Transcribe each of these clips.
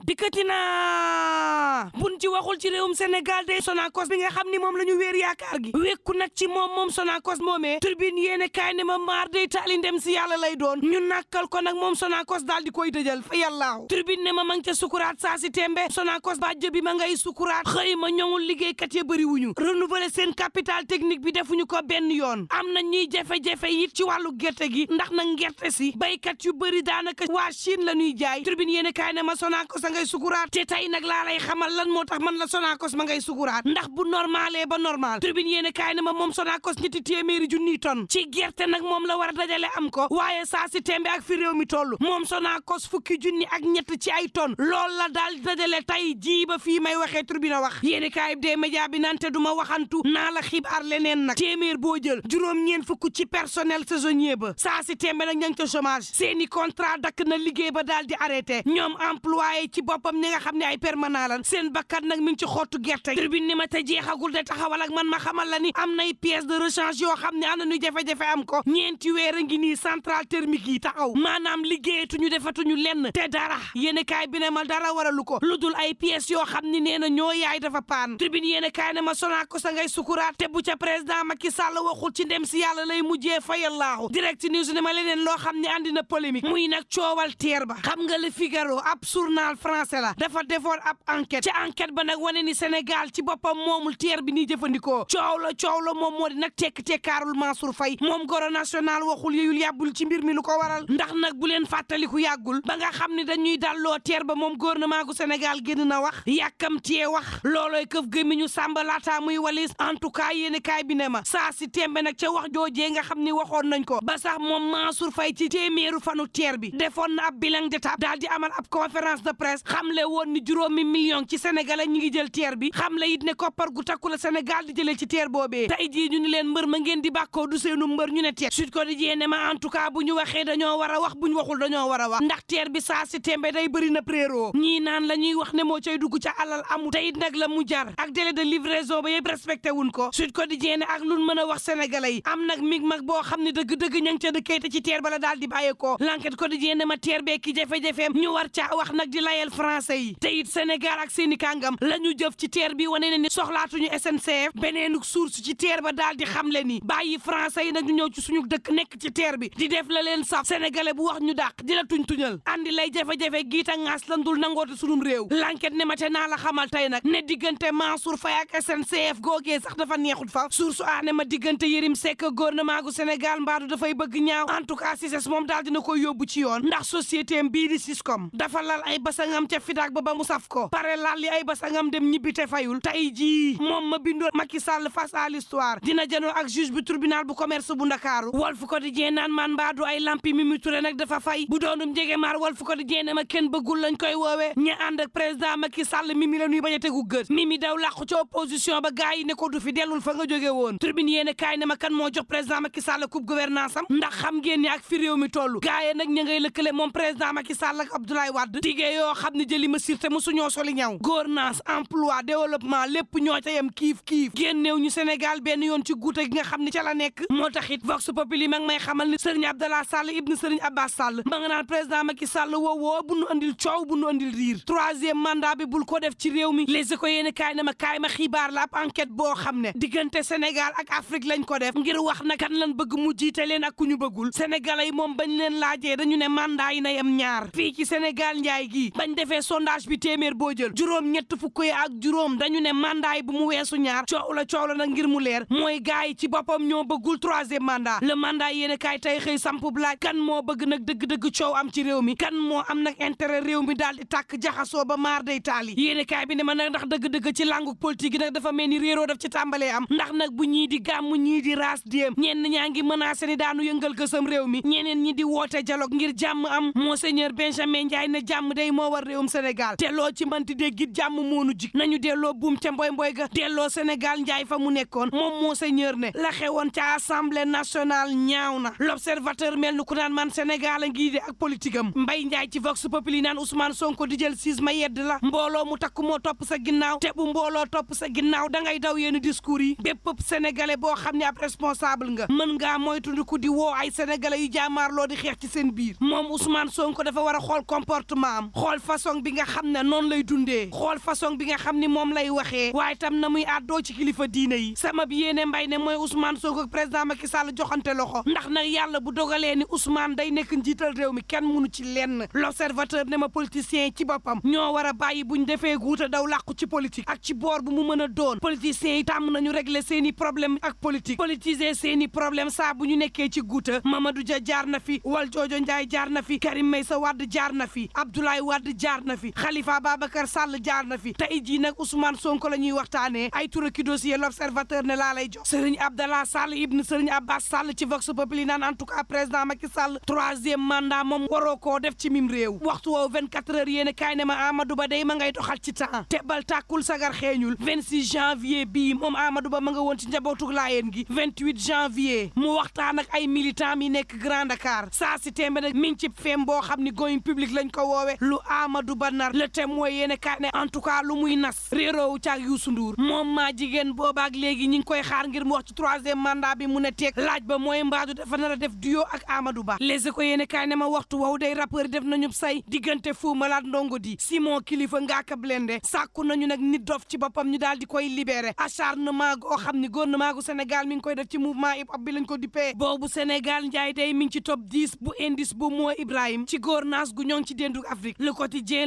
dikkati na buñ ci waxul ci réewum Sénégal de Sonacos bi nga xam ni moom la ñu wéer yaakaar gi wékku nag ci moom Sonacos moomee turbine yéene kaay ne ma Mardi taali ndem si yàlla lay doon ñu nàkkal ko nag moom Sonacos daal di koy tëjal fa yàllaaw turbine ne ma mang ca sukuraat saa si tembe Sonacos bàjj bi ma ngay sukuraat xëy ma ñoŋul liggéeykat ya bëri wuñu renouveler seen capital technique bi defuñu ko benn yoon am na ñuy jafe-jafe it ci wàllu gerte gi ndax nag gerte si baykat yu bëri daanaka waa Chine la ñuy jaay turbine yéene kaay ne ma Sonacos a ngay sukuraat te tey nag laa lay xamal lan moo tax man la Sonacos ma ngay sukuraat ndax bu normalé ba normal turbine yéene kaay ne ma moom Sonacos ñetti téeméeri junniy tonne ci gerte nag moom la war a dajale am ko waaye saa si tembe ak fi réew mi toll moom Sonacos fukki junni ak ñett ci ay tonne lool la daal dajale tey jii ba fii may waxee turbine wax yéene kaay bi dee média bi nante duma waxantu naa la xibaar leneen nag téeméer boo jël juróom-ñeent fukk ci personnel saisonnier ba saa si tembe nag ña ngi ca chômage seeni contrat dakk na liggéey ba daal di arrêté ñoom employé ci boppam ñi nga xam ne ay permanent lan seen bakkat nag mi ngi ci xottu gerte turbine ni ma te jeexagul de taxawal ak man ma xamal la ni am nay pièces de rechange yoo xam ne am na ñu jafe-jafe am ko ñeenti weer a ngi nii centrale thermique yi taxaw maanaam liggéeyatuñu defatuñu lenn te dara yéene kaay bi ne ma dara waralu ko lu dul ay pièces yoo xam ne nee na ñoo yaay dafa paan tribune yéene kaay ne ma Sonacos a ngay sukuraat te bu ca président Macky Sall waxul ci ndem si yàlla lay mujjee fayallaahu direct news ne ma leneen loo xam ne andi na polémique muy nag coowal teer ba xam nga Le Figaro ab journal français la dafa defoon ab enquête ci enquête ba nag wane ni Sénégal ci boppam moomul teer bi nii jëfandikoo coow la moom moo di nag tekk-tekkaarul Mansour Faye moom goro national waxul yeyul yàbbul ci mbir mi lu ko waral ndax nag bu leen fàttaliku yàggul ba nga xam ne dañuy dalloo teer ba moom gouvernement gu Sénégal génn na wax yàkkamtiyee wax loolooy këf gémmiñu Samba laata muy walis en tout cas yéene kaay bi ne ma saa si tembe nag ca wax joojee nga xam ni waxoon nañ ko ba sax moom Mansour Faye ci téeméeru fanu teer bi defoon na ab bilan d'étape daal di amal ab conférence de presse xamle woon ni 5 millions ci Sénégal ñi ngi jël teer bi xamle it ne koppar gu takku la Sénégal di jëlee ci teer boobee tey jii ñu ni leen mbër ma ngeen di bàkkoo du seenu mbër ñu ne teer Sud Quotidien ne ma en tout cas bu ñu waxee dañoo war a wax bu ñu waxul dañoo war a wax ndax teer bi saa si tembe day bëri na préro ñii naan la ñuy wax ne moo cay dugg ca alal amu te it nag la mu jar ak délai de livraison ba yëpp respecté wuñ ko Sud Quotidien ne ak luñ mën a wax sénégalais yi am nag mig mag boo xam ne dëgg-dëgg ña ngi ca dëkkee te ci teer bala daal di bàyyeekoo L'Enquête Quotidien ne ma teer bee ki jafe-jafeem ñu war caa wax nag di layel français yi te it Sénégal ak seeni kàngam la ñu jëf ci teer bi wane ne ni soxlaatuñu SNCF beneenuk source ci teer ba daal di xamle ni bàyyi français yi nag ñu ñëw ci suñu dëkk nekk ci teer bi di def la leen sax sénégalais bu wax ñu dàq di la tuñ-tuñal andi lay jafe-jafe giita ngaas lan dul nangoote sunum réew L'Enquête ne ma te naa la xamal tey nag ne diggante Mansour Faye ak SNCF googee sax dafa neexut fa source a ne ma diggante Yérim Seck gouvernement gu Sénégal mbaadu dafay bëgg ñaaw en tout cas Cissé moom daal dina koy yóbbu ci yoon ndax société bii di Siscom dafa lal ay basangam ca fidaak ba mu saf ko pare lal li ay basangam dem ñibbi te fayul tey jii moom ma bindoon Macky Sall face à l'histoire dina janoo ak juge bu tribunal bu commerce bu Ndakaaru Walf Quotidien naan man mbaadu ay lampi Mimi Touré nag dafa fay bu doonum jege maar Walf Quotidien ne ma kenn bëggul lañ koy woowee ña ànd ak président Macky Sall Mimi la ñuy bañ a tegu gët Mimi daw làqu ci opposition ba gars yi ne ko du fi dellul fa nga jóge woon tribune yéene kaay ne ma kan moo jox président Macky Sall coupe gouvernance am ndax xam ngeen ni ak fi réew mi toll gars yi nag ña ngay lëkkale moom président Macky Sall ak Abdoulaye Wade tigee yoo xam ne jëli ma sirte musuñoo soli ñaw gouvernance emploi développement lépp ñoo ca yem kiif génneew ñu Sénégal benn yoon ci guute gi nga xam ne ca la nekk moo tax it Vox Populi mag may xamal ni Serigne Abdallah Sall ibn Serigne Abbas Sall ma nga naan président Macky Sall woowoo bu nu andil coow bu nu andil riir 3e mandat bi bul ko def ci réew mi Les Échos yéene kaay na ma kaay ma xibaar la ab enquête boo xam ne diggante Sénégal ak Afrique lañ ko def ngir wax na kan lan bëgg mu jiite leen ak ku ñu bëggul Sénégalais yi moom bañ leen laajee dañu ne mandat yi na yem ñaar fii ci Sénégal njaay gi bañ defee sondage bi téeméer boo jël juróom-ñett fukk yi ak juróom dañu ne mandat yi bu mu weesu ñaar coow la nag ngir mu leer mooy gaay yi ci boppam ñoo bëggul 3e mandat le mandat yéen a kaay tey xëy sampu laaj kan moo bëgg nag dëgg-dëgg coow am ci réew mi kan moo am nag intérêt réew mi daal di tàkk jaxasoo ba maar day taali yéen a kaay bi ne ma nag ndax dëgg-dëgg ci langu politique gi nag dafa mel ni réeroo daf ci tàmbalee am ndax nag bu ñii di gàmm ñii di raas déem ñenn ñaa ngi menacé ni daanu yëngal gësam réew mi ñeneen ñi di woote dialogue ngir jàmm am monseigneur Benjamin Ndiaye ne jàmm day moo war réewum Sénégal te loo ci manti déggit jàmm moonu jik nañu delloo buum ca mboy ga delloo Sénégal njaay fa mu nekkoon moom monseigneur ne la xewoon ca assemblée nationale ñaaw na l'observateur mel ni ku naan man Sénégal a ngi de ak politique am Mbaye Ndiaye ci Vox Populi naan Ousmane Sonko di jël siis ma yedd la mbooloo mu takk moo topp sa ginnaaw te bu mbooloo topp sa ginnaaw da ngay daw yenn discours yi bépp sénégalais boo xam ne ab responsable nga mën ngaa moytundiku di woo ay sénégalais yu jaamaarloo di xeex ci seen biir moom Ousmane Sonko dafa war a xool comportement am xool façon bi nga xam ne noonu lay dundee xool façon bi nga xam ni moom lay waxee waaye tam na muy àddoo ci kilifa diine yi sama bi yéene mbay ne mooy Ousmane Sonko ak président Macky Sall joxante loxo ndax nag yàlla bu dogalee ni Ousmane day nekk njiital réew mi kenn munu ci lenn l'observateur ne ma politiciens yi ci boppam ñoo war a bàyyi buñ defee guuta daw làqu ci politique ak ci boor bu mu mën a doon politiciens yi tàmm nañu régler seeni problème ak politique politiser seeni problème saa bu ñu nekkee ci guuta Mamadou Dia jaar na fi Valdiodio Ndiaye jaar na fi Karim Meïssa Wade jaar na fi Abdoulaye Wade jaar na fi Khalifa Babacar Sall jaar na fi tey jii nag Ousmane Sonko la ñuy waxtaanee ay tura ki dossier l'observateur ne laa lay jox Serigne Abdallah Sall ibn Serigne Abbas Sall ci Vox Populi naan en tout cas président Macky Sall troisième mandat moom waroo koo def ci mim réew waxtu woowu 24 heures yéen kaay ne ma Amadou Ba day ma ngay doxal ci temps te bal tàkkul sagar xeeñul 26 janvier bii moom Amadou Ba ma nga woon ci njabootug laayeen gi 28 janvier mu waxtaan ak ay militants mi nekk Grand Dakar saa si tembe nag mi ngi ci feem boo xam ni going public lañ ko woowe lu Amadou Ba nar le témoin yéen kaay ne en tout cas lu muy nas réeroowu caag Youssou Ndour moom maa jigéen boobaak léegi ñi ngi koy xaar ngir mu wax ci troisième mandat bi mu ne teeg laaj ba mooy mbaadu dafa nar a def duo ak Amadou Ba Les Échos yéen kaay ne ma waxtu wow day rappeur def nañu say diggante Fou Malade Ndongo di Simon Kilifa Ngaaka Blindé sàkku nañu nag nit dof ci boppam ñu daal di koy libéré acharnement goo xam ni gouvernement gu Sénégal mi ngi koy def ci mouvement hip hop bi lañ ko dippee boobu Sénégal njaay day mi ngi ci top 10 bu indice bu moo Ibrahim ci gouvernance gu ñoo ngi ci dénduk Afrique le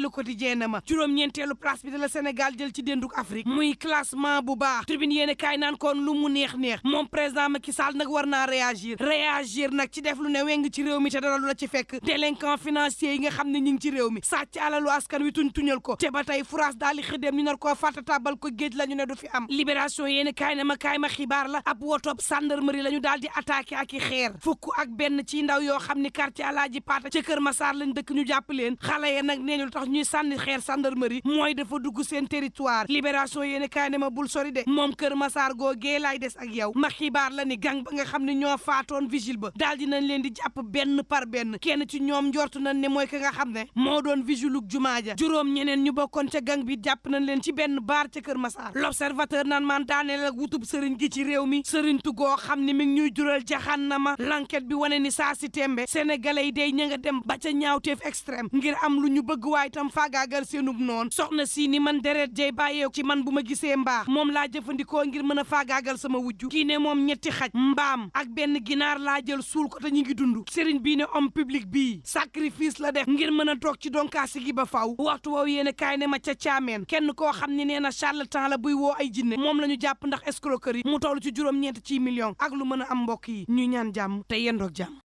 quotidien na ma juróom-ñeenteelu place bi de la Sénégal jël ci dénduk Afrique muy classement bu baax tribune yéen kaay naan kon lu mu neex moom président Macky Sall nag war naa réagir nag ci def lu ne weng ci réew mi te dara lu la ci fekk délinquant financier yi nga xam ne ñi ngi ci réew mi sàcc alalu askan wi tuñal ko te ba tey France daal di xëdem ñu nar koo fàtta tabal ko géej la ñu ne du fi am libération yéen kaay na ma kaay ma xibaar la ab wotob gendarmerie la ñu daal di attaqué ak i xeer fukk ak benn ci ndaw yoo xam ni quartier Alaaji Paata ca Kër Massar lañ dëkk ñu jàpp leen xale ya nag nee ñu tax ñuy sànni xeer gendarmerie mooy dafa dugg seen territoire libération yéen kaay na ma bul sori de moom Kër Massar googee laay des ak yow ma xibaar la ni gang ba nga xam ne ñoo faatoon vigile ba daal di nañ leen di jàpp benn par benn kenn ci ñoom njortu nañ ne mooy ka nga xam ne moo doon vigilug jumaa ja juróom ñeneen ñu bokkoon ca gang bi jàpp nañ leen ci benn baar ca Kër Massar l'observateur naan man daaneel ak wutub sëriñ gi ci réew mi sëriñ tugoo xam ne mi ngi ñuy jural jaxannama l'enquête bi wane ni saa si tembe sénégalais yi day ña nga dem ba ca ñaawteef extrême ngir am lu ñu bëgg waaye tam faagaagal seenub noonu soxna si ni man deret jay bàyyeeku ci man bu ma gisee mbaax moom laa jëfandikoo ngir mën a faagaagal sama wujju kii ne moom ñetti xaj mbaam ak benn ginaar laa jël suul ko te ñu ngi dund sëriñ bii ne homme public bii sacrifice la def ngir mën a toog ci donkaasi gi ba faw waxtu woowu yéene kaay ne ma ca caameen kenn koo xam ne nee na charlatan la buy woo ay jinne moom la ñu jàpp ndax escroquerie mu toll ci juróom-ñeent ci million ak lu mën a am mbokk yi ñuy ñaan jàmm te yendoog jàmm